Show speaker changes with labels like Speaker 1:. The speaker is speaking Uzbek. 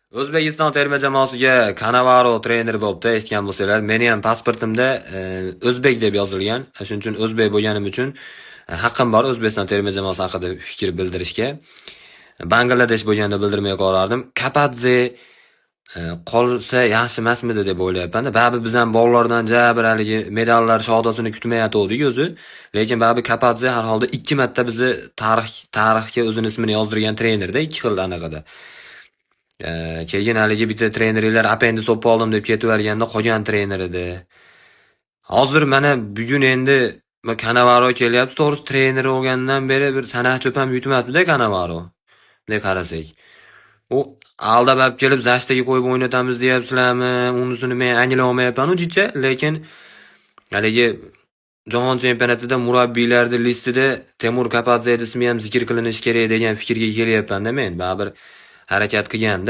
Speaker 1: O'zbekiston terma jamoasiga Kanavaro trener bo'libdi, eshitgan bo'lsanglar. Meni ham pasportimda o'zbek deb yozilgan. Shuning uchun o'zbek bo'lganim uchun haqqim bor O'zbekiston terma jamoasi haqida fikr bildirishga. Bangladesh bo'lganda bildirmay qolardim. Kapadze qolsa yaxshi emasmidi deb o'ylayapman. Baribir biz ham bolalardan ja bir haligi medallar shodasini kutmayotgandik o'zi. Lekin baribir Kapadze har holda ikki marta bizni tarixga o'zini ismini yozdirgan trenerda, ikki xil anaqada. Keyin haligi bitta treneringlar apendis olib oldim deb ketib yuborganda qolgan trener edi. Hozir mana bugun endi Kanavaro kelyapti. To'g'risi, trener bo'lgandan beri bir sana cho'p ham yutmabdi-da Kanavaro. Bunday qarasak. U aldab olib kelib защита ga qo'yib o'ynatamiz deyapsizlarmi? Unisini men anglay olmayapman uncha, lekin haligi Jahon chempionatida murabbiylarni listida Temur Kapadze ismi ham zikr qilinishi kerak degan fikrga kelyapman-da men. Baribir harakat qilganda.